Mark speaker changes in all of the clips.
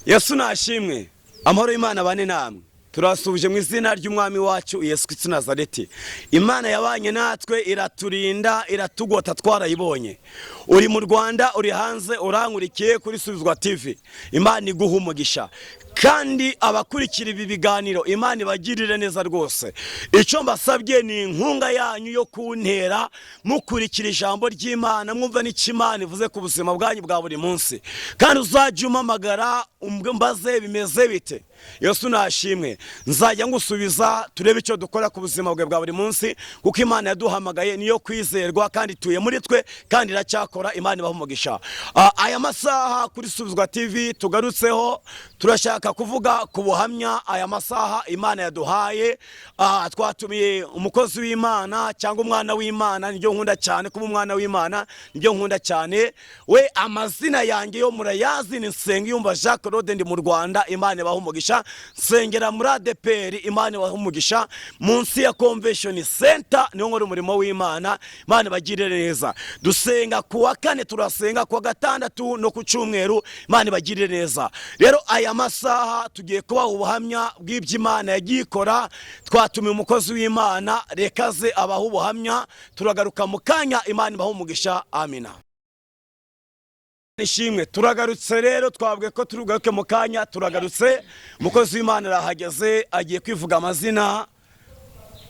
Speaker 1: Yesu nashimwe. Amahoro y'Imana bane namwe. Turasubije mu izina ry'Umwami wacu Yesu Kristo Nazareti. Imana yabanye natwe, iraturinda, iratugota, twarayibonye. Uri mu Rwanda, uri hanze, urankurikiye kuri Subizwa TV, Imana iguha umugisha. Kandi abakurikira ibi biganiro, Imana ibagirire neza rwose. Icyo mbasabye ni inkunga yanyu yo kuntera mukurikira ijambo ry'Imana, mwumva n'icyo Imana ivuze ku buzima bwanyu bwa buri munsi. Kandi uzajya umpamagara mbaze bimeze bite. Yesu nashimwe. Nzajya ngusubiza, turebe icyo dukora ku buzima bwe bwa buri munsi, kuko Imana yaduhamagaye niyo kwizerwa, kandi ituye muri twe, kandi iracyakora. Imana ibaha umugisha. Aya masaha kuri Subizwa TV tugarutseho, turashaka kuvuga ku buhamya aya masaha Imana yaduhaye. Twatumiye umukozi w'Imana cyangwa umwana w'Imana. Nibyo nkunda cyane, kuba umwana w'Imana nibyo nkunda cyane. We amazina yanjye yo murayazi, ni Nsengiyumva Jacques Claude, ndi mu Rwanda. Imana ibaha umugisha. Nsengera muri ADEPR, Imana ibaha umugisha, munsi ya Convention Center niho nkora umurimo w'Imana. Imana ibagirire neza. Dusenga ku wa kane, turasenga ku wa gatandatu no ku cyumweru. Imana ibagirire neza. Rero aya masaha tugiye kubaha ubuhamya bw'ibyo Imana yagiye ikora. Twatumiye umukozi w'Imana, reka ze abaha ubuhamya. Turagaruka mu kanya. Imana ibaha umugisha. Amina. Ishimwe. Turagarutse rero, twabwiye ko turugaruke mu kanya, turagarutse. Umukozi w'Imana arahageze, agiye kwivuga amazina.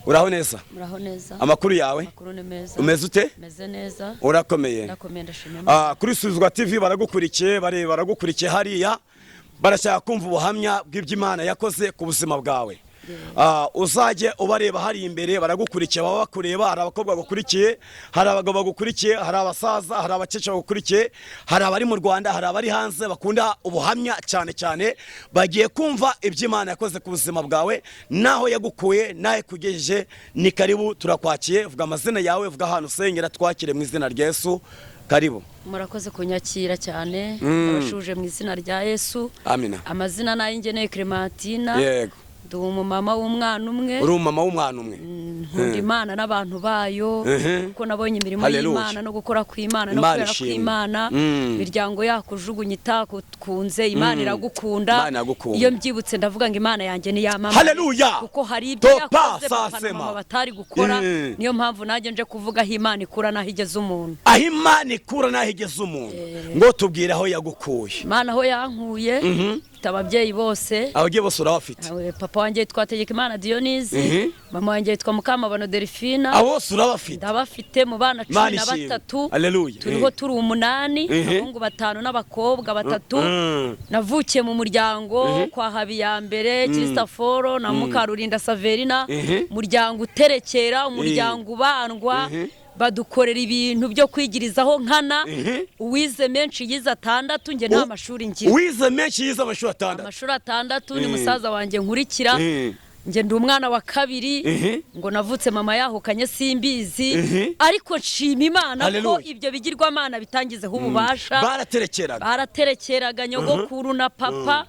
Speaker 1: Uraho neza?
Speaker 2: Muraho neza.
Speaker 1: Amakuru yawe?
Speaker 2: Amakuru ni meza.
Speaker 1: Umeze ute?
Speaker 2: Meze neza.
Speaker 1: Urakomeye?
Speaker 2: Ndakomeye, ndashima Imana.
Speaker 1: Kuri Subizwa TV baragukurikiye, bareba, baragukurikiye hariya, barashaka kumva ubuhamya bw'ibyo Imana yakoze ku buzima bwawe. Uzajye ubareba hari imbere, baragukurikiye, baba bakureba. Hari abakobwa bagukurikiye, hari abagabo bagukurikiye, hari abasaza, hari abakecuru bagukurikiye, hari abari mu Rwanda, hari abari hanze bakunda ubuhamya cyane cyane. Bagiye kumva ibyo Imana yakoze ku buzima bwawe, naho yagukuye, naho ikugejeje. Ni karibu, turakwakiye. Vuga amazina yawe, vuga ahantu usengera, twakire mu izina rya Yesu. Karibu.
Speaker 2: Murakoze kunyakira cyane. Ndabashuje mu izina rya Yesu.
Speaker 1: Amina.
Speaker 2: Amazina n'ay'ingeneye Clementina. Ndi umumama w'umwana umwe.
Speaker 1: Uri umumama w'umwana umwe.
Speaker 2: Nkunda Imana n'abantu bayo, kuko nabonye imirimo
Speaker 1: Hallelujah.
Speaker 2: y'Imana no gukora kw'Imana no
Speaker 1: Imana
Speaker 2: kubera
Speaker 1: ishimwe.
Speaker 2: kw'Imana. Imiryango yakujugunya itakunze, Imana iragukunda.
Speaker 1: Imana iragukunda.
Speaker 2: Iyo mbyibutse ndavuga ngo Imana yanjye niyamamare,
Speaker 1: Hallelujah.
Speaker 2: kuko hari ibyo
Speaker 1: Topa
Speaker 2: yakoze papa na
Speaker 1: sasema.
Speaker 2: mama batari gukora. Niyo mpamvu nanjye nje kuvuga aho Imana ikura n'aho igeze umuntu.
Speaker 1: Aho Imana ikura n'aho igeze umuntu. Ngo tubwire aho yagukuye.
Speaker 2: Imana aho yankuye, mfite ababyeyi bose.
Speaker 1: Ababyeyi bose urabafite?
Speaker 2: Papa wanjye yitwa Hategekimana Diyonizi, mama wanjye yitwa Mukamabano Delphina.
Speaker 1: Abo bose urabafite?
Speaker 2: Ndabafite mu bana cumi
Speaker 1: Imana
Speaker 2: na
Speaker 1: ishimwe.
Speaker 2: batatu.
Speaker 1: Hallelujah.
Speaker 2: Turiho turi umunani, abahungu batanu n'abakobwa batatu. Navukiye mu muryango kwa Habiyambere Christophe na Mukarurinda Saverina, umuryango uterekera, umuryango ubandwa, badukorera ibintu byo kwigirizaho nkana. Uwize menshi yize atandatu, njye nta mashuri ngira.
Speaker 1: Uwize menshi yize amashuri atandatu.
Speaker 2: Amashuri atandatu ni musaza wanjye nkurikira. Njye ndi umwana wa kabiri. Ngo navutse mama yahukanye, simbizi, ariko nshima Imana ko
Speaker 1: Hallelujah.
Speaker 2: ibyo bigirwamana bitangizeho ububasha.
Speaker 1: Baraterekeraga?
Speaker 2: Baraterekeraga, nyogokuru na papa,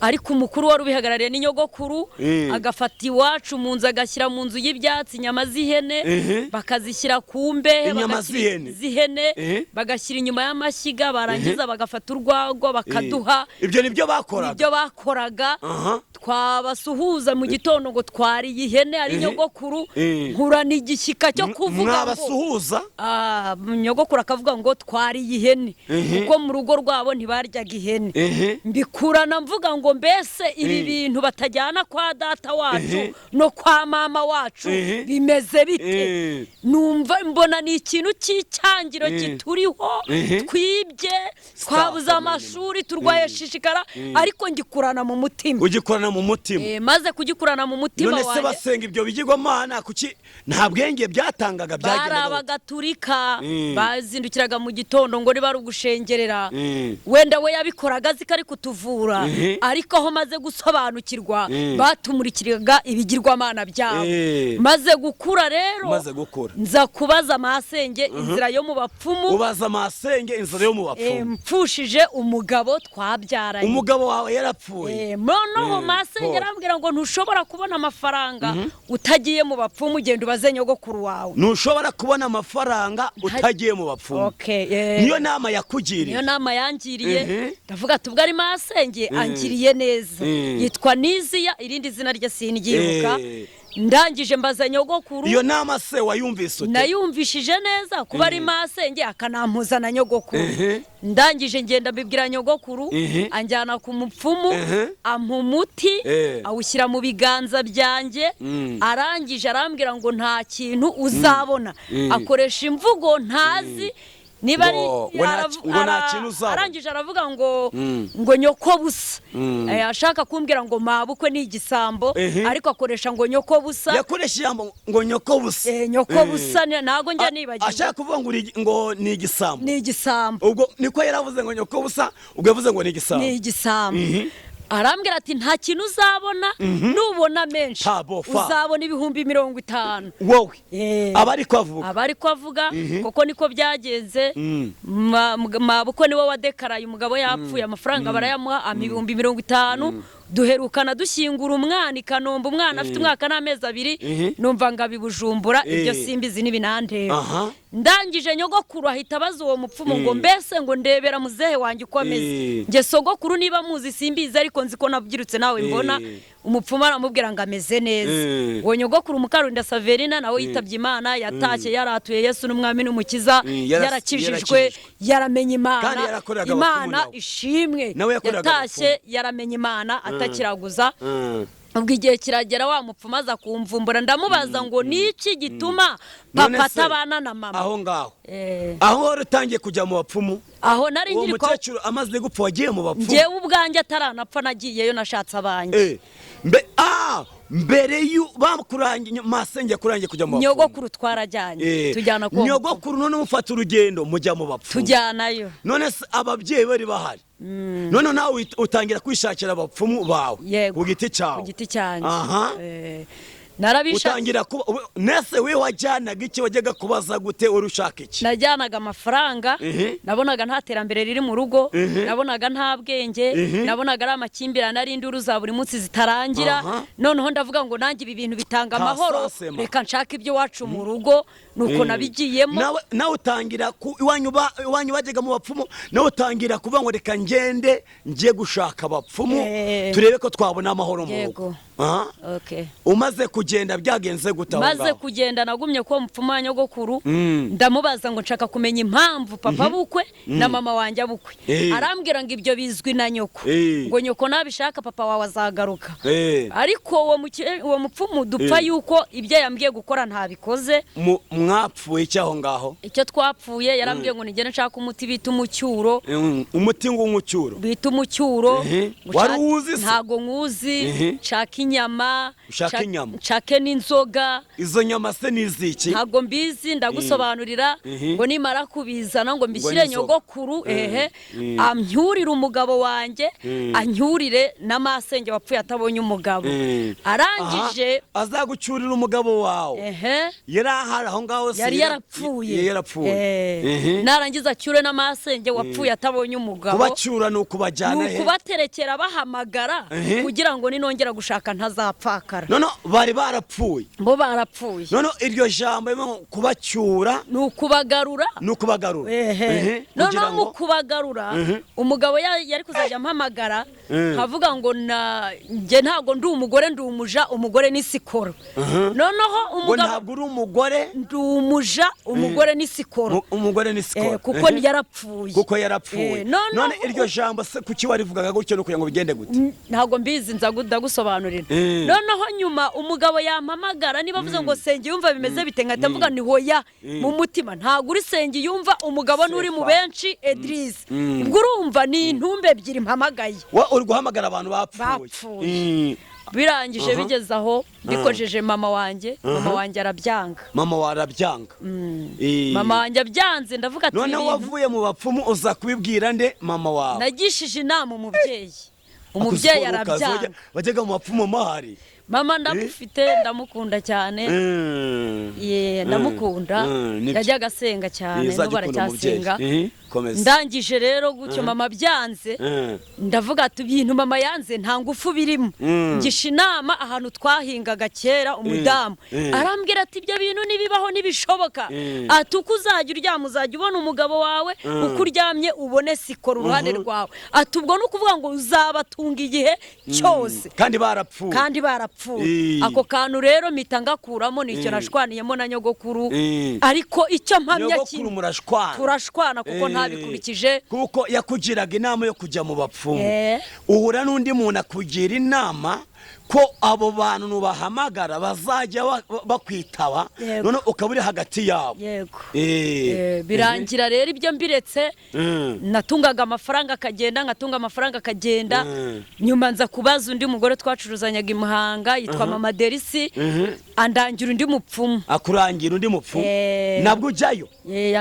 Speaker 2: ariko umukuru wari ubihagarariye ni nyogokuru. Agafata iwacu mu nzu, agashyira mu nzu y'ibyatsi inyama z'ihene, bakazishyira ku mbehe.
Speaker 1: Inyama z'ihene?
Speaker 2: Z'ihene. Bagashyira inyuma y'amashyiga, barangiza bagafata urwagwa bakaduha.
Speaker 1: Ibyo nibyo bakoraga?
Speaker 2: Ibyo bakoraga. Twabasuhuza mu gitondo ngo twariye ihene, ari nyogokuru. Nkurana igishyika cyo kuvuga ngo
Speaker 1: Mwabasuhuza?
Speaker 2: Nyogokuru akavuga ngo twariye ihene, kuko mu rugo rwabo ntibaryaga ihene. Mbikurana mvuga ngo mbese ibi bintu batajyana kwa data wacu no kwa mama wacu bimeze bite? Numva mbona ni ikintu cy'icyangiro kituriho, twibye, twabuze amashuri, turwaye shishikara, ariko ngikurana mu mutima.
Speaker 1: Ugikorana mu mutima.
Speaker 2: Maze kugikurana mu mutima
Speaker 1: None se
Speaker 2: wanjye.
Speaker 1: basenga ibyo bigirwamana, kuki nta bwenge byatangaga?
Speaker 2: Bari
Speaker 1: Byagendaga gute?
Speaker 2: Abagaturika. Bazindukiraga mu gitondo ngo niba ari ugushengerera. Wenda we yabikoraga azi ko ari kutuvura, ariko aho maze gusobanukirwa, batumurikiraga ibigirwamana byabo. Maze gukura rero,
Speaker 1: Maze gukura.
Speaker 2: nza kubaza masenge inzira yo mu bapfumu.
Speaker 1: Ubaza masenge inzira yo mu bapfumu.
Speaker 2: Mpfushije umugabo twabyaranye.
Speaker 1: Umugabo wawe yarapfuye?
Speaker 2: Noneho masenge
Speaker 1: Paul.
Speaker 2: arambwira ngo ntushobora kubona amafaranga utagiye mu bapfumu, ugenda ubaze nyogokuru wawe.
Speaker 1: Ntushobora kubona amafaranga utagiye mu bapfumu.
Speaker 2: Okay, eh.
Speaker 1: Niyo nama yakugiriye?
Speaker 2: Niyo nama yangiriye. Ndavuga ati ubwo arimo asengeye angiriye neza. Yitwa Niziya, irindi zina rye sindyibuka. Ndangije mbaza nyogokuru.
Speaker 1: Iyo nama se wayumvise ute?
Speaker 2: Nayumvishije neza kuba ari masenge akanampuza na nyogokuru. Ndangije ngenda mbibwira nyogokuru, anjyana ku mupfumu, ampa umuti, awushyira mu biganza byanjye. Arangije arambwira ngo nta kintu uzabona, akoresha imvugo ntazi niba ari
Speaker 1: Ngo nta kintu uzabona.
Speaker 2: Arangije aravuga ngo nyoko busa. Ashaka kumbwira ngo mabukwe ni igisambo, ariko akoresha ngo nyoko busa.
Speaker 1: Yakoresha ijambo ngo nyoko busa.
Speaker 2: Nyoko busa, ntago njya nibagirwa.
Speaker 1: Ashaka kuvuga ngo ngo ni igisambo.
Speaker 2: Ni igisambo.
Speaker 1: Ubwo niko yaravuze ngo nyoko busa, ubwo yavuze ngo ni igisambo.
Speaker 2: Ni igisambo. Arambwira ati nta kintu uzabona, nubona menshi
Speaker 1: Tabo fa.
Speaker 2: uzabona 50,000.
Speaker 1: Wowe aba ariko avuga.
Speaker 2: Aba ariko avuga, kuko niko byagenze. Mabukwe niwe wadekaraye umugabo yapfuye, amafaranga barayamuha, ampa 50,000. Duherukana dushyingura umwana i Kanombe, umwana afite umwaka n'amezi 2. Numva ngo abibujumbura, ibyo simbizi n'ibinandeba. Ndangije nyogokuru ahita abaza uwo mupfumu ngo mbese ngo ndebera muzehe wanjye uko ameze. Njye sogokuru niba muzi simbizi, ariko nzi ko nabyirutse nawe mbona. Umupfumu aramubwira ngo ameze neza. Uwo nyogokuru Mukarurinda Saverina nawe yitabye Imana, yatashye yaratuye Yesu n'umwami n'umukiza, yarakijijwe,
Speaker 1: yarakijijwe.
Speaker 2: Yaramenye Imana.
Speaker 1: Kandi yarakoreraga abapfumu
Speaker 2: Imana
Speaker 1: nawe.
Speaker 2: ishimwe.
Speaker 1: Nawe yakoreraga
Speaker 2: Yatashye yaramenye Imana, atakiraguza. Ubwo igihe kiragera wa mupfumu aza kumvumbura, ndamubaza ngo niki gituma
Speaker 1: None
Speaker 2: papa
Speaker 1: se,
Speaker 2: atabana na mama?
Speaker 1: Aho ngaho, aho wari utangiye kujya mu bapfumu?
Speaker 2: Aho nari
Speaker 1: Uwo
Speaker 2: nkiri kwa
Speaker 1: mukecuru amaze gupfa wagiye mu bapfumu?
Speaker 2: Njyewe ubwanjye ataranapfa nagiyeyo, nashatse abanjye.
Speaker 1: Mbere yu bakurangiye masenge yakurangiye kujya mu bapfumu?
Speaker 2: Nyogokuru twarajyanye, tujyana kuwo mupfumu.
Speaker 1: Nyogokuru none mufata urugendo mujya mu bapfumu?
Speaker 2: Tujyanayo.
Speaker 1: None se ababyeyi bari bahari? None nawe utangira kwishakira abapfumu bawe?
Speaker 2: Yego.
Speaker 1: Ku giti cyawe?
Speaker 2: Ku giti cyanjye. Narabishatse.
Speaker 1: Utangira kuba nese we wajyanaga iki? Wajyaga kubaza gute? Uri ushaka iki?
Speaker 2: Najyanaga amafaranga. Nabonaga nta terambere riri mu rugo, nabonaga nta bwenge, nabonaga ari amakimbirane, ari induru za buri munsi zitarangira. Noneho ndavuga ngo nanjye ibi bintu bitanga amahoro,
Speaker 1: Kasasema.
Speaker 2: reka nshake ibyo wacu mu rugo. Nuko nabigiyemo.
Speaker 1: Nawe utangira ku iwanyu bajyaga mu bapfumu, nawe utangira kuvuga ngo reka ngende njye gushaka abapfumu, turebe ko twabona amahoro mu rugo.
Speaker 2: Yego. Okay.
Speaker 1: Umaze kugenda byagenze gute aho
Speaker 2: Maze
Speaker 1: ngaho?
Speaker 2: kugenda nagumye kuba mupfumu wa nyogokuru, ndamubaza ngo nshaka kumenya impamvu papa bukwe na mama wanjye abukwe. Arambwira ngo ibyo bizwi na nyoko, ngo nyoko nabishaka papa wawe azagaruka. Ariko uwo mupfumu dupfa yuko ibyo yambwiye gukora ntabikoze.
Speaker 1: Mwapfuye iki aho ngaho?
Speaker 2: Icyo twapfuye, yarambwiye ngo nigende nshaka umuti bita umucyuro.
Speaker 1: Umuti ng'umucyuro.
Speaker 2: Bita umucyuro. Ngo
Speaker 1: Wari uwuzi se?
Speaker 2: Ntago nkuzi. Nshaka inyama.
Speaker 1: Ushaka inyama.
Speaker 2: Nshake n'inzoga.
Speaker 1: Izo nyama se ni iziki?
Speaker 2: Ntabwo mbizi, ndagusobanurira. Ngo nimara kubizana ngo mbishyire
Speaker 1: N'inzoga.
Speaker 2: nyogokuru, ehe, amcyurire umugabo wanjye, ancyurire na masenge wapfuye atabonye umugabo. Arangije
Speaker 1: Aha, azagucyurira umugabo wawe?
Speaker 2: Ehe.
Speaker 1: Yari ahari aho ngaho se?
Speaker 2: Yari yarapfuye.
Speaker 1: Yari yarapfuye.
Speaker 2: Narangiza acyure na masenge wapfuye atabonye umugabo.
Speaker 1: Kubacyura ni ukubajyana
Speaker 2: Ni
Speaker 1: he?
Speaker 2: ukubaterekera bahamagara, kugira ngo ninongera gushaka ntazapfakara.
Speaker 1: None bari barapfuye?
Speaker 2: Bo barapfuye.
Speaker 1: None iryo jambo rimwe ngo kubacyura?
Speaker 2: Ni ukubagarura.
Speaker 1: Ni ukubagarura.
Speaker 2: Noneho
Speaker 1: Kugira
Speaker 2: mu
Speaker 1: ngo
Speaker 2: kubagarura, umugabo yari kuzajya ampamagara nkavuga ngo na njye ntabwo ndi umugore, ndi umuja, umugore ni sikoro. Noneho
Speaker 1: Ngo
Speaker 2: umugabo
Speaker 1: ntabwo uri umugore?
Speaker 2: Ndi umuja, umugore ni sikoro.
Speaker 1: Umugore ni sikoro.
Speaker 2: Kuko yarapfuye.
Speaker 1: Kuko yarapfuye.
Speaker 2: Noneho
Speaker 1: None iryo jambo se kuki warivugaga gutyo? No kugira ngo bigende gute?
Speaker 2: Ntabwo mbizi, ndagusobanurira. Noneho nyuma umugabo yampamagara, niba avuze ngo Sengiyumva bimeze bite, nkahita mvuga ni hoya mu mutima, ntabwo uri Sengiyumva, umugabo n'uri mu
Speaker 1: Sefa.
Speaker 2: benshi Edris. Ubwo urumva ni intumbi ebyiri mpamagaye.
Speaker 1: Wa uri guhamagara abantu bapfuye.
Speaker 2: Bapfuye. Birangije bigeze aho mbikojeje mama wanjye, mama wanjye arabyanga.
Speaker 1: Mama warabyanga.
Speaker 2: Mama wanjye abyanze, ndavuga ati
Speaker 1: Noneho
Speaker 2: ibintu
Speaker 1: wavuye mu bapfumu uza kubibwira nde? Mama wawe?
Speaker 2: Nagishije inama umubyeyi, umubyeyi
Speaker 1: Akuzi ko
Speaker 2: arabyanga.
Speaker 1: wajyaga mu bapfumu mahari?
Speaker 2: Mama ndamufite, ndamukunda cyane. Ye, ndamukunda.
Speaker 1: Nibyo.
Speaker 2: Yajyaga asenga cyane.
Speaker 1: Uzajya
Speaker 2: N'ubu
Speaker 1: ukunda umubyeyi.
Speaker 2: aracyasenga.
Speaker 1: Komeza.
Speaker 2: Ndangije rero gutyo, mama byanze, ndavuga ati ibintu mama yanze nta ngufu birimo. Ngisha inama ahantu twahingaga kera umudamu, arambwira ati ibyo bintu nibibaho, ntibishoboka. Ati uko uzajya uryama uzajya ubona umugabo wawe, uko uryamye ubone sikoro uruhande rwawe. Ati ubwo ni ukuvuga ngo uzabatunga igihe cyose.
Speaker 1: Kandi barapfuye.
Speaker 2: Kandi barapfuye. Ako kantu rero mpita ngakuramo, nicyo nashwaniyemo na nyogokuru. Ariko icyo mpamya
Speaker 1: Nyogokuru
Speaker 2: kimwe,
Speaker 1: murashwana?
Speaker 2: Turashwana kuko ntabikurikije.
Speaker 1: Kuko yakugiraga inama yo kujya mu bapfumu, uhura n'undi muntu akugira inama ko abo bantu nubahamagara bazajya bakwitaba, none ukaba uri hagati yabo.
Speaker 2: Yego. Birangira rero ibyo mbiretse. Natungaga amafaranga akagenda, nkatunga amafaranga akagenda. Nyuma nza kubaza undi mugore twacuruzanyaga i Muhanga yitwa Mama Derisi, andangira undi mupfumu.
Speaker 1: Akurangira undi mupfumu? Nabwo ujyayo?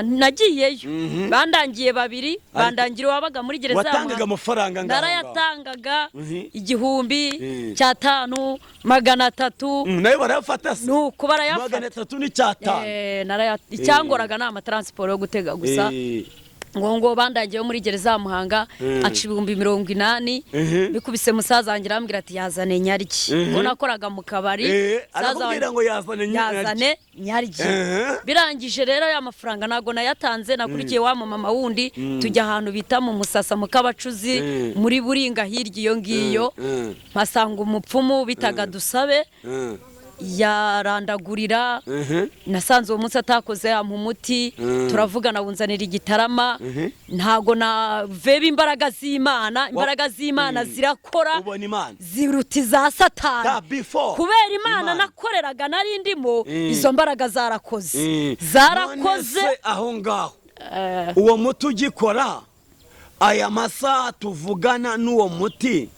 Speaker 2: Nagiyeyo, bandangiye babiri, bandangira uwabaga muri gereza ya
Speaker 1: Watangaga
Speaker 2: Muhanga.
Speaker 1: amafaranga ngaho ngaho?
Speaker 2: Narayatangaga, 1000, 500, 300.
Speaker 1: Nayo barayafata se?
Speaker 2: Nuko barayafata.
Speaker 1: 305?
Speaker 2: Icyangoraga ni amatransport yo gutega gusa. Ngo bandangiye muri gereza ya Muhanga, aca 80,000. Bikubise musaza wanjye, arambwira ati yazane nyaryi. Ngo nakoraga mu kabari. Musaza
Speaker 1: Arakubwira
Speaker 2: wanjye
Speaker 1: ngo yazane nyaryi.
Speaker 2: Yazane nyaryi. Birangije rero ya mafaranga ntabwo nayatanze, nakurikiye wa mama wundi, tujya ahantu bita mu Musasa mu Kabacuzi, muri Buringa hirya iyo ngiyo, mpasanga umupfumu bitaga Dusabe, yarandagurira. Nasanze uwo munsi atakoze, ampa umuti, turavugana, wunzanira igitarama. Ntago naveba imbaraga z'Imana, imbaraga z'Imana zirakora.
Speaker 1: Ubona Imana.
Speaker 2: Ziruta iza Satani.
Speaker 1: Ta before.
Speaker 2: Kubera Imana
Speaker 1: Imana.
Speaker 2: nakoreraga nari ndimo, izo mbaraga zarakoze, zarakoze.
Speaker 1: None se aho ngaho uwo muti ugikora aya masaha tuvugana, n'uwo muti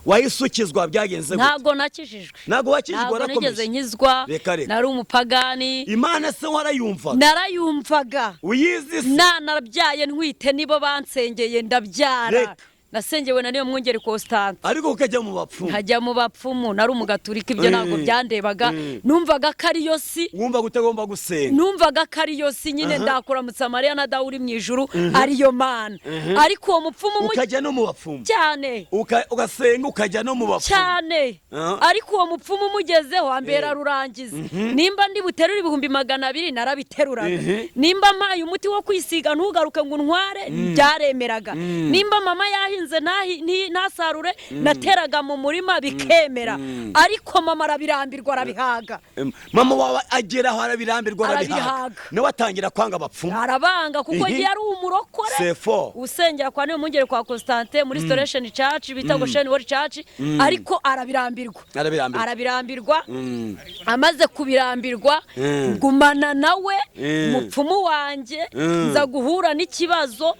Speaker 1: wahise ukizwa, byagenze gute?
Speaker 2: Ntabwo nakijijwe.
Speaker 1: Ntabwo wakijijwe?
Speaker 2: Ntabwo nigeze
Speaker 1: Warakomeje?
Speaker 2: nkizwa.
Speaker 1: Reka, reka.
Speaker 2: Nari umupagani.
Speaker 1: Imana se warayumvaga?
Speaker 2: Narayumvaga.
Speaker 1: Uyizi se?
Speaker 2: Nanarabyaye ntwite, nibo bansengeye ndabyara.
Speaker 1: Reka.
Speaker 2: Nasengewe na niyo mwungeri Constante.
Speaker 1: Ariko ukajya mu bapfumu?
Speaker 2: Nkajya mu bapfumu. Nari umugaturika, ibyo ntabwo byandebaga. Numvaga ko ariyo si.
Speaker 1: Wumva utagomba gusenga?
Speaker 2: Numvaga ko ariyo si nyine, ndakuramutsa Mariya na Dawe uri mu ijuru, ariyo Mana. Ariko uwo mupfumu
Speaker 1: Ukajya no mu bapfumu?
Speaker 2: Cyane.
Speaker 1: Ugasenga ukajya no mu bapfumu?
Speaker 2: Cyane. Ariko uwo mupfumu umugezeho ambera rurangiza. Nimba ndi buterure 200,000, narabiteruraga. Nimba mpaye umuti wo kwisiga ntugaruke ngo untware, byaremeraga. Nimba mama yahinze ntasarure, nateraga mu murima bikemera. Ariko mama arabirambirwa, arabihaga.
Speaker 1: Mama wawe agera aho arabirambirwa, arabihaga?
Speaker 2: Arabihaga.
Speaker 1: Nawe atangira kwanga abapfumu?
Speaker 2: Arabanga kuko yari umurokore
Speaker 1: C'est fort.
Speaker 2: usengera kwa niyo mwungeri kwa Constantin muri Restoration Church bita Goshen World Church, ariko arabirambirwa.
Speaker 1: Arabirambirwa.
Speaker 2: Arabirambirwa. Amaze kubirambirwa, ngumana nawe, mupfumu wanjye, nza guhura n'ikibazo,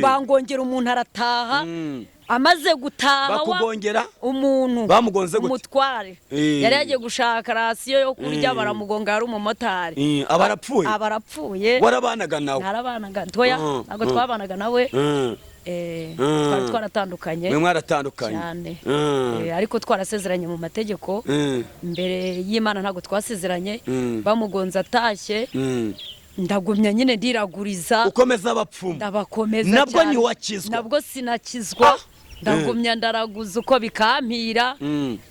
Speaker 2: bangongera umuntu arataha. Amaze gutaha
Speaker 1: Bakugongera?
Speaker 2: Umuntu.
Speaker 1: Bamugonze gute?
Speaker 2: Umutware. Yari yagiye gushaka ration yo kurya, baramugonga, yari umumotari.
Speaker 1: Aba arapfuye?
Speaker 2: Aba arapfuye.
Speaker 1: Warabanaga nawe?
Speaker 2: Narabanaga toya, ntabwo twabanaga nawe. Twari twaratandukanye.
Speaker 1: Mwe mwaratandukanye?
Speaker 2: Cyane. Ariko twarasezeranye mu mategeko mbere y'Imana, ntabwo twasezeranye. Bamugonze atashye, ndagumya nyine ndiraguriza.
Speaker 1: Ukomeza abapfumu?
Speaker 2: Ndabakomeza
Speaker 1: Nabwo
Speaker 2: cyane.
Speaker 1: ntiwakizwa?
Speaker 2: Nabwo sinakizwa. Ndagumya ndaraguza uko bikampira,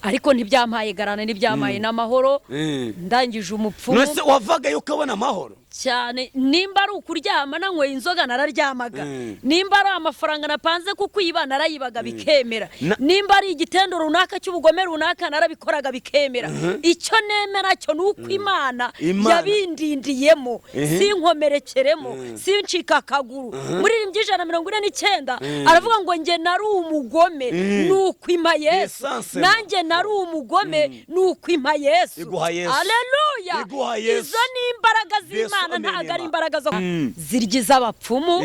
Speaker 2: ariko ntibyampaye garane, ntibyampaye n'amahoro. Ndangije umupfumu
Speaker 1: None se wavagayo ukabona amahoro?
Speaker 2: Cyane. Nimba ari ukuryama nanyweye inzoga, nararyamaga. Nimba ari amafaranga napanze kukwiba, narayibaga bikemera. Nimba ari igitendo runaka cy'ubugome runaka, narabikoraga bikemera. Icyo nemera cyo ni uko Imana
Speaker 1: Imana.
Speaker 2: yabindindiyemo, sinkomerekeremo, sincika akaguru. Muri 149 aravuga ngo njye nari umugome, ni ukwima Yesu.
Speaker 1: Essence.
Speaker 2: Nanjye nari umugome, ni ukwima Yesu.
Speaker 1: Iguha Yesu.
Speaker 2: Aleluya.
Speaker 1: Iguha Yesu.
Speaker 2: Izo ni imbaraga z'Imana,
Speaker 1: Yesu
Speaker 2: ntabwo ari
Speaker 1: amenyema.
Speaker 2: imbaraga zo zirya iz'abapfumu.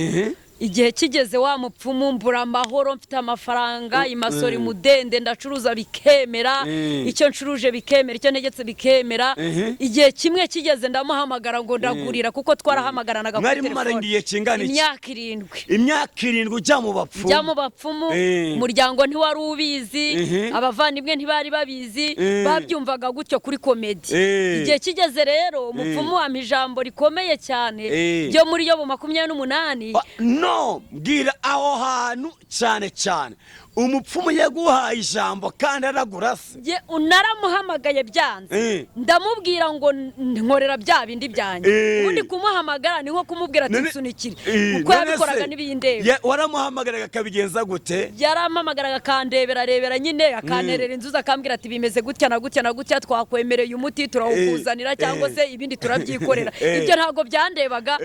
Speaker 2: Igihe kigeze wa mupfumu mbura amahoro, mfite amafaranga imasori mudende, ndacuruza bikemera, icyo ncuruje bikemera, icyo ntegetse bikemera. Igihe kimwe kigeze ndamuhamagara ngo ndagurira, kuko twarahamagaranaga kuri
Speaker 1: Mwari
Speaker 2: telefone.
Speaker 1: mumaranye igihe kingana iki?
Speaker 2: Imyaka 7.
Speaker 1: Imyaka 7 ujya mu bapfumu?
Speaker 2: Njya mu bapfumu. Umuryango ntiwari ubizi, abavandimwe ntibari babizi, babyumvaga gutyo kuri comedy. Igihe kigeze rero umupfumu ampa ijambo rikomeye cyane ryo muri Yobu 28.
Speaker 1: Ah, no mbwira aho hantu cyane cyane umupfumu yaguhaye ijambo kandi aragura se?
Speaker 2: Njye naramuhamagaye byanze, ndamubwira ngo nkorera bya bindi byanjye. Ubundi kumuhamagara ni nko kumubwira ati nsunikire, kuko
Speaker 1: None
Speaker 2: yabikoraga
Speaker 1: se,
Speaker 2: n'ibiyindeba.
Speaker 1: Waramuhamagaraga akabigenza gute?
Speaker 2: Yarampamagaraga akandebera rebera nyine, akanterera inzuzi, akambwira ati bimeze gutya na gutya na gutya, twakwemereye umuti turawukuzanira, cyangwa se ibindi turabyikorera. Ibyo ntabwo byandebaga,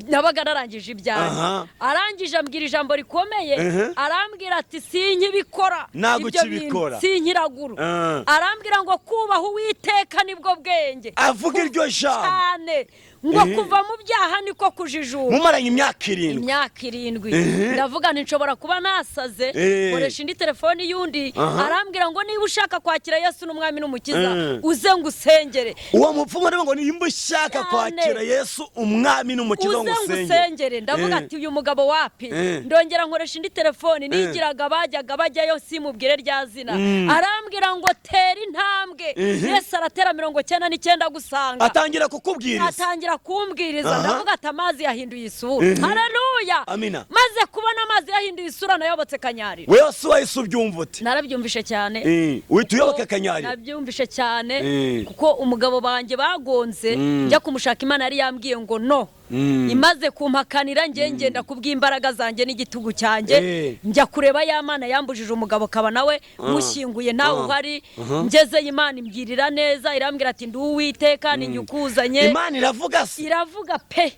Speaker 2: nabaga narangije ibyanjye. Arangije ambwira ijambo rikomeye, arambwira ati sinkibikora
Speaker 1: Ntabwo
Speaker 2: ibyo bintu,
Speaker 1: ukibikora.
Speaker 2: sinkiragura. Arambwira ngo kubaha Uwiteka nibwo bwenge.
Speaker 1: Avuga iryo jambo.
Speaker 2: Cyane, ngo kuva mu byaha niko kujijuka.
Speaker 1: Mumaranye imyaka 7.
Speaker 2: Imyaka 7. Ndavuga nti nshobora kuba nasaze, nkoresha indi telefoni y'undi. Arambwira ngo niba ushaka kwakira Yesu n'umwami n'umukiza, uze ngo usengere.
Speaker 1: Uwo mupfumu aravuga ngo nimba ushaka
Speaker 2: Cyane.
Speaker 1: kwakira Yesu umwami n'umukiza,
Speaker 2: uze
Speaker 1: ngo
Speaker 2: ngo
Speaker 1: usengere.
Speaker 2: usengere. Ndavuga ati uyu mugabo wapi. Ndongera nkoresha indi telefoni, nigiraga bajyaga bajyayo, simubwire rya zina. Arambwira ngo tera intambwe, Yesu aratera 99 gusanga.
Speaker 1: Atangira kukubwiriza.
Speaker 2: Atangira kumbwiriza. Ndavuga ati amazi yahinduye isura, haleluya.
Speaker 1: Amina.
Speaker 2: Maze kubona amazi yahinduye isura, nayobotse Kanyarira.
Speaker 1: Wewe se wahise ubyumva ute?
Speaker 2: Narabyumvishe cyane.
Speaker 1: Uhita uyoboka Kanyarira?
Speaker 2: Nabyumvishe cyane, kuko umugabo banjye bagonze njya kumushaka, Imana yari yambwiye ngo no. Imaze kumpakanira, njye ngenda kubw'imbaraga zanjye n'igitugu cyanjye, njya kureba ya Mana yambujije umugabo, kaba nawe mushyinguye nawe uhari. Ngezeyo Imana imbwirira neza, irambwira ati ndi Uwiteka, ni njye ukuzanye.
Speaker 1: Imana iravuga se?
Speaker 2: Iravuga pe,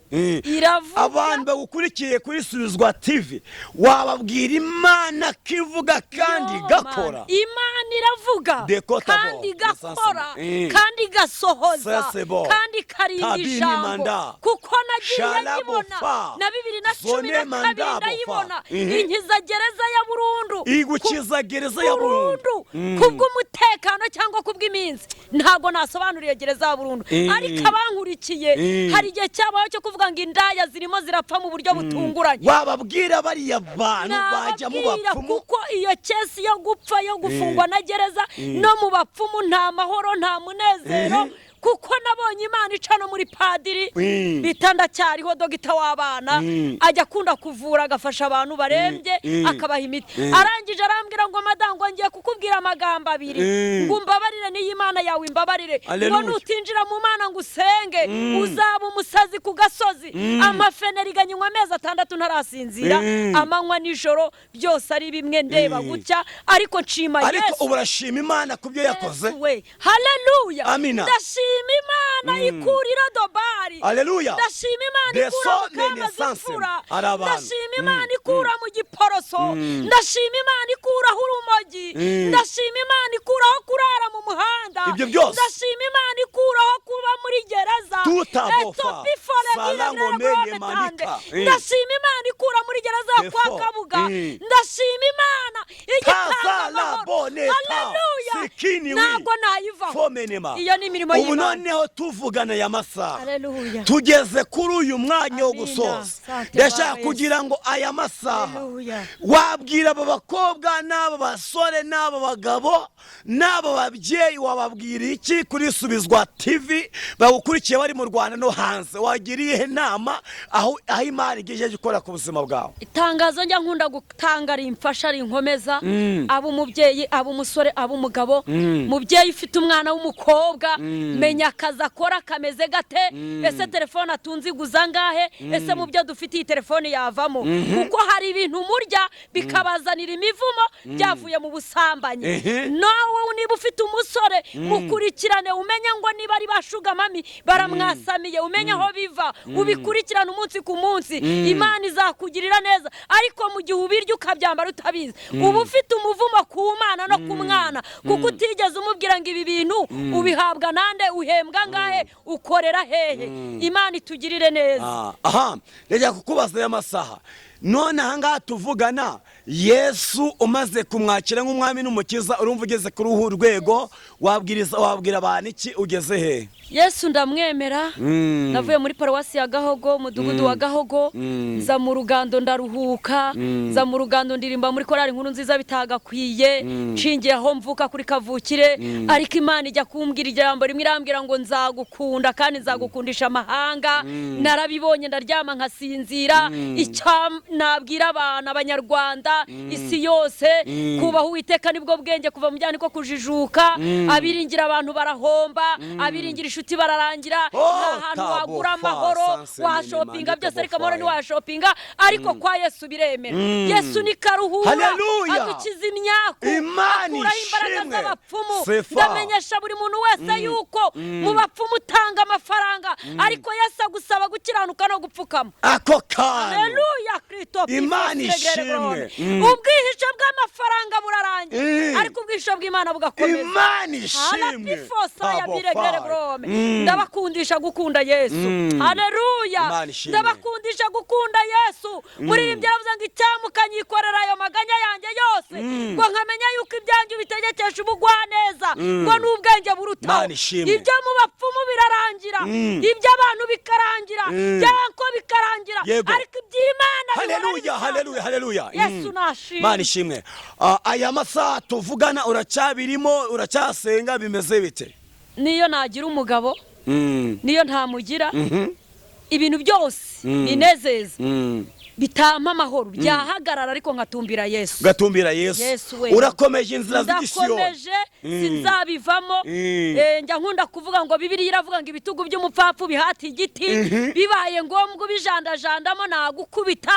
Speaker 2: iravuga.
Speaker 1: Abantu bagukurikiye kuri Subizwa TV, wababwira Imana ko ivuga kandi
Speaker 2: Yo,
Speaker 1: igakora?
Speaker 2: man. Imana iravuga
Speaker 1: Dekota
Speaker 2: kandi
Speaker 1: bo,
Speaker 2: igakora,
Speaker 1: lisansi.
Speaker 2: kandi igasohoza,
Speaker 1: Ça, c'est bon.
Speaker 2: kandi ikarinda
Speaker 1: Tabini
Speaker 2: ijambo,
Speaker 1: manda.
Speaker 2: kuko nagiye
Speaker 1: Shalabo
Speaker 2: nyibona
Speaker 1: fa.
Speaker 2: na 2012
Speaker 1: Zone manda
Speaker 2: ndayibona.
Speaker 1: bofa.
Speaker 2: Inkiza gereza ya burundu.
Speaker 1: Igukiza gereza ya burundu.
Speaker 2: Burundu kubw'umutekano cyangwa kubw'iminsi, ntabwo nasobanuriye gereza ya burundu, ariko abankurikiye, hari igihe cyabaho cyo kuvuga ngo indaya zirimo zirapfa mu buryo butunguranye.
Speaker 1: Wababwira bariya bantu bajya mu
Speaker 2: Nababwira,
Speaker 1: bapfumu?
Speaker 2: kuko iyo case yo gupfa, yo gufungwa na gereza, no mu bapfumu nta mahoro, nta munezero, kuko nabonye Imana ica no muri padiri bita Ndacyariho, dogita w'abana, ajya akunda kuvura, agafasha abantu barembye, akabaha imiti. Arangije arambwira ngo madango, ngiye kukubwira amagambo abiri, ngo umbabarire n'iyi Imana yawe imbabarire, ngo
Speaker 1: Haleluya.
Speaker 2: nutinjira mu Mana ngo usenge, uzaba umusazi ku gasozi. Amafeneri ganywa amezi 6 ntarasinzira, amanywa nijoro byose ari bimwe, ndeba gutya, ariko nshima
Speaker 1: Ariko
Speaker 2: Yesu.
Speaker 1: ubu urashima Imana ku byo yakoze?
Speaker 2: Yesu we, haleluya.
Speaker 1: Amina.
Speaker 2: Ndashima Imana ikurira dobari.
Speaker 1: Haleluya.
Speaker 2: Ndashima Imana
Speaker 1: De
Speaker 2: ikura mu
Speaker 1: so mene
Speaker 2: kamba
Speaker 1: sanse.
Speaker 2: z'imfura.
Speaker 1: Ari abantu.
Speaker 2: Ndashima Imana ikura mu giporoso. Ndashima Imana ikuraho urumogi. Ndashima Imana ikuraho kurara mu muhanda.
Speaker 1: Ibyo byose.
Speaker 2: Ndashima Imana ikuraho kuba muri gereza.
Speaker 1: Tuta bofa.
Speaker 2: Etopi fore
Speaker 1: Salango
Speaker 2: gire
Speaker 1: menge
Speaker 2: grome
Speaker 1: manika.
Speaker 2: tande.
Speaker 1: Ndashima
Speaker 2: Imana ikura muri gereza ya kwa
Speaker 1: Defo.
Speaker 2: Kabuga. Ndashima Imana igitanga
Speaker 1: Tazala
Speaker 2: amahoro.
Speaker 1: boneta.
Speaker 2: Haleluya.
Speaker 1: Sikini wi.
Speaker 2: Ntabwo nayivaho.
Speaker 1: Fomenema.
Speaker 2: Iyo ni imirimo
Speaker 1: Ubu
Speaker 2: y'Imana.
Speaker 1: noneho tuvugana aya masaha,
Speaker 2: Haleluya.
Speaker 1: tugeze kuri uyu mwanya wo
Speaker 2: Amina.
Speaker 1: gusoza.
Speaker 2: Sante
Speaker 1: Ndashaka
Speaker 2: Baba.
Speaker 1: kugira ngo aya masaha
Speaker 2: Haleluya.
Speaker 1: wabwira aba bakobwa n'aba basore n'aba bagabo n'aba babyeyi, wababwira iki kuri Subizwa TV bagukurikiye bari mu Rwanda no hanze? Wagira iyihe nama aho Imana igejeje ikora ku buzima bwawe?
Speaker 2: Itangazo njya nkunda gutanga rimfasha, rinkomeza, aba umubyeyi, aba umusore, aba umugabo. Mubyeyi ufite umwana w'umukobwa, menya akazi akora kameze gate. Ese telefone atunze iguza angahe? Ese mu byo dufite iyi telefone yavamo? Kuko hari ibintu murya bikabazanira imivumo byavuye mu busambanyi. Nawe niba ufite umusore, mukurikirane, umenye ngo niba ari ba sugar mummy baramwasamiye, umenye aho biva, ubikurikirane umunsi ku munsi. Imana izakugirira neza, ariko mu gihe ubirya ukabyambara utabizi, uba ufite umuvumo ku Mana no ku mwana, kuko utigeze umubwira ngo ibi bintu ubihabwa nande, uhembwa angahe, ukorera hehe. Imana itugirire neza.
Speaker 1: Aha ndajya kukubaza aya masaha. None ahangaha tuvugana, Yesu umaze kumwakira nk'umwami n'umukiza, urumva ugeze kuri uhu rwego, wabwiriza, wabwira abantu iki? Ugeze he?
Speaker 2: Yesu ndamwemera. Navuye muri paruwasi ya Gahogo, umudugudu wa Gahogo, nza mu Rugando, ndaruhuka, nza mu Rugando, ndirimba muri korali Inkuru Nziza bitagakwiye, nshingiye aho mvuka kuri kavukire. Ariko Imana ijya kumbwira ijambo rimwe, irambwira ngo nzagukunda kandi nzagukundisha amahanga. Narabibonye, ndaryama nkasinzira. Icyo nabwira abantu, Abanyarwanda, isi yose, kubaha Uwiteka nibwo bwenge, kuva mu byaha niko kujijuka. Abiringira abantu barahomba, abiringira inshuti bararangira.
Speaker 1: Oh,
Speaker 2: nta hantu
Speaker 1: tabo
Speaker 2: wagura
Speaker 1: fa,
Speaker 2: amahoro.
Speaker 1: sanse
Speaker 2: Washopinga
Speaker 1: mini
Speaker 2: byose, ariko
Speaker 1: tabo
Speaker 2: amahoro
Speaker 1: faya.
Speaker 2: ntiwayashopinga, ariko kwa Yesu biremera. Yesu ni karuhura,
Speaker 1: Haleluya.
Speaker 2: adukiza imyaku,
Speaker 1: Imana
Speaker 2: akuraho imbaraga
Speaker 1: ishimwe.
Speaker 2: z'abapfumu.
Speaker 1: Sefa.
Speaker 2: Ndamenyesha buri muntu wese yuko mu bapfumu utanga amafaranga, ariko Yesu agusaba gukiranuka no gupfukama.
Speaker 1: Ako kantu.
Speaker 2: Haleluya, Kristo.
Speaker 1: Imana ishimwe.
Speaker 2: Ubwihisho bw'amafaranga burarangira, ariko ubwihisho bw'Imana bugakomeza.
Speaker 1: Imana ishimwe.
Speaker 2: Halapifosa ya
Speaker 1: Tabo
Speaker 2: biregere
Speaker 1: fa.
Speaker 2: brome. Ndabakundisha gukunda Yesu. Haleluya.
Speaker 1: Imana ishimwe.
Speaker 2: Ndabakundisha gukunda Yesu. Muririmbyi aravuze ngo icyamuka nyikorera ayo maganya yanjye yose, ngo nkamenya yuko ibyanjye ubitegekesha ubugwaneza, ngo n'ubwenge burutaho.
Speaker 1: Imana ishimwe.
Speaker 2: Ibyo mu bapfumu birarangira, iby'abantu bikarangira, byanko bikarangira, ariko iby'Imana bihora ari
Speaker 1: Haleluya.
Speaker 2: bishyashya.
Speaker 1: Haleluya, haleluya.
Speaker 2: Yesu nashimwe.
Speaker 1: Imana ishimwe. Ah, aya masaha tuvugana uracyabirimo, uracyasenga, bimeze bite?
Speaker 2: Niyo nagira umugabo, niyo ntamugira, ibintu byose binezeza bitampa amahoro byahagarara, ariko nkatumbira Yesu.
Speaker 1: Ugatumbira Yesu.
Speaker 2: Yesu we.
Speaker 1: Urakomeje inzira z'igisiyoni.
Speaker 2: Ndakomeje, sinzabivamo. Njya nkunda kuvuga ngo Bibiliya iravuga ngo ibitugu by'umupfapfa bihata igiti, bibaye ngombwa ubijandajandamo nagukubita,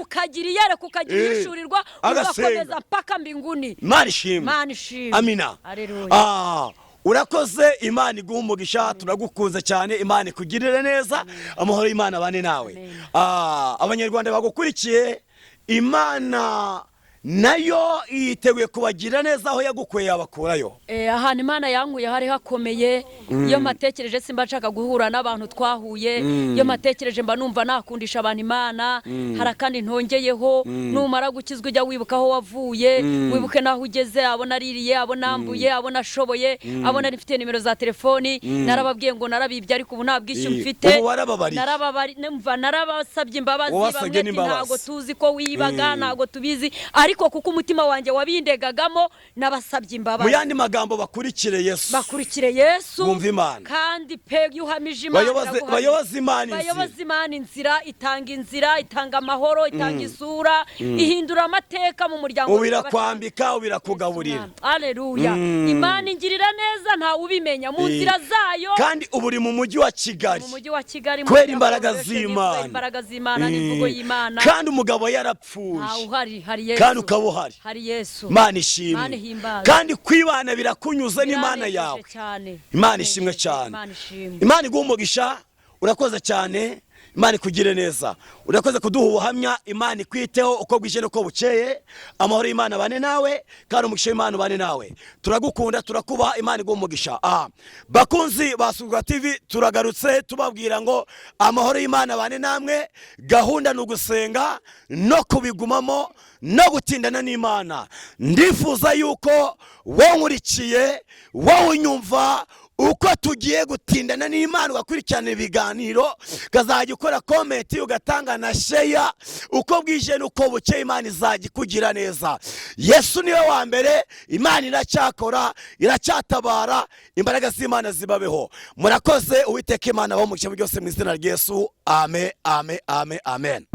Speaker 2: ukagira iyereka, ukagira ihishurirwa,
Speaker 1: Agasenga.
Speaker 2: ugakomeza mpaka mbinguni.
Speaker 1: Imana ishimwe.
Speaker 2: Imana ishimwe.
Speaker 1: Amina.
Speaker 2: Haleluya.
Speaker 1: Ah, urakoze, Imana iguha umugisha, turagukunze cyane, Imana ikugirire neza, amahoro y'Imana abane nawe.
Speaker 2: Amen.
Speaker 1: Ah, Abanyarwanda bagukurikiye, Imana nayo yiteguye kubagirira neza, aho yagukuye yabakurayo.
Speaker 2: Ahantu Imana yankuye hari hakomeye. Iyo mpatekereje simba nshaka guhura n'abantu twahuye. Iyo mpatekereje mba numva nakundisha abantu Imana. Hari akandi ntongeyeho: numara gukizwa, ujya wibuka aho wavuye, wibuke n'aho ugeze. Abo naririye, abo nambuye, abo nashoboye, abo nari mfite nimero za telefoni, narababwiye ngo narabibye, ariko ubu nta bwishyu mfite.
Speaker 1: Ubu warababariye.
Speaker 2: Narababari, numva narabasabye imbabazi.
Speaker 1: Wabasabye
Speaker 2: Bamwe ati
Speaker 1: n'imbabazi.
Speaker 2: ntago tuzi ko wibaga, ntago tubizi, ariko kuko umutima wanjye wabindegagamo, nabasabye
Speaker 1: Mu
Speaker 2: imbabazi.
Speaker 1: yandi magambo, bakurikire Yesu.
Speaker 2: Bakurikire Yesu.
Speaker 1: Bumve Imana.
Speaker 2: Kandi pe, iyo uhamije Imana, iraguhamya.
Speaker 1: Bayoboze Imana inzira.
Speaker 2: Bayoboze Imana inzira. Itanga inzira, itanga amahoro, itanga isura, ihindura amateka mu muryango.
Speaker 1: Ubu irakwambika, ubu irakugaburira.
Speaker 2: Aleluya. Imana ingirira neza, ntawe ubimenya mu nzira zayo.
Speaker 1: Kandi ubu uri mu mujyi wa Kigali.
Speaker 2: Mu mujyi wa Kigali, mu
Speaker 1: Kubera
Speaker 2: mujyi wa
Speaker 1: imbaraga
Speaker 2: Convention,
Speaker 1: z'Imana.
Speaker 2: kubera imbaraga z'Imana n'imvugo y'Imana.
Speaker 1: Kandi umugabo yarapfuye.
Speaker 2: Ntawe uhari, hari Yesu.
Speaker 1: Kandi ukaba uhari.
Speaker 2: Hari Yesu.
Speaker 1: Imana ishimwe.
Speaker 2: Imana ihimbazwe.
Speaker 1: Kandi kwibana birakunyuze n'Imana
Speaker 2: Biranejeje
Speaker 1: yawe.
Speaker 2: cyane.
Speaker 1: Imana ishimwe cyane.
Speaker 2: Imana ishimwe.
Speaker 1: Imana iguha umugisha, urakoze cyane, Imana ikugire neza, urakoze kuduha ubuhamya. Imana ikwiteho uko bwije n'uko bukeye, amahoro y'Imana abane nawe, kandi umugisha w'Imana ubane nawe. Turagukunda, turakubaha, Imana iguha umugisha. Ah, bakunzi ba Surwa TV, turagarutse tubabwira ngo amahoro y'Imana abane namwe. Gahunda ni ugusenga no kubigumamo no gutindana n'Imana. Ndifuza yuko wowe nkurikiye, wowe unyumva, uko tugiye gutindana n'Imana, ugakurikirana ibiganiro, ukazajya ukora comment, ugatanga na share, uko bwije n'uko bukeye Imana izajya ikugira neza. Yesu niwe wa mbere. Imana iracyakora, iracyatabara, imbaraga z'Imana zibabeho. Murakoze. Uwiteka Imana abahe umugisha byose mu izina rya Yesu. Amen, amen, amen, amen.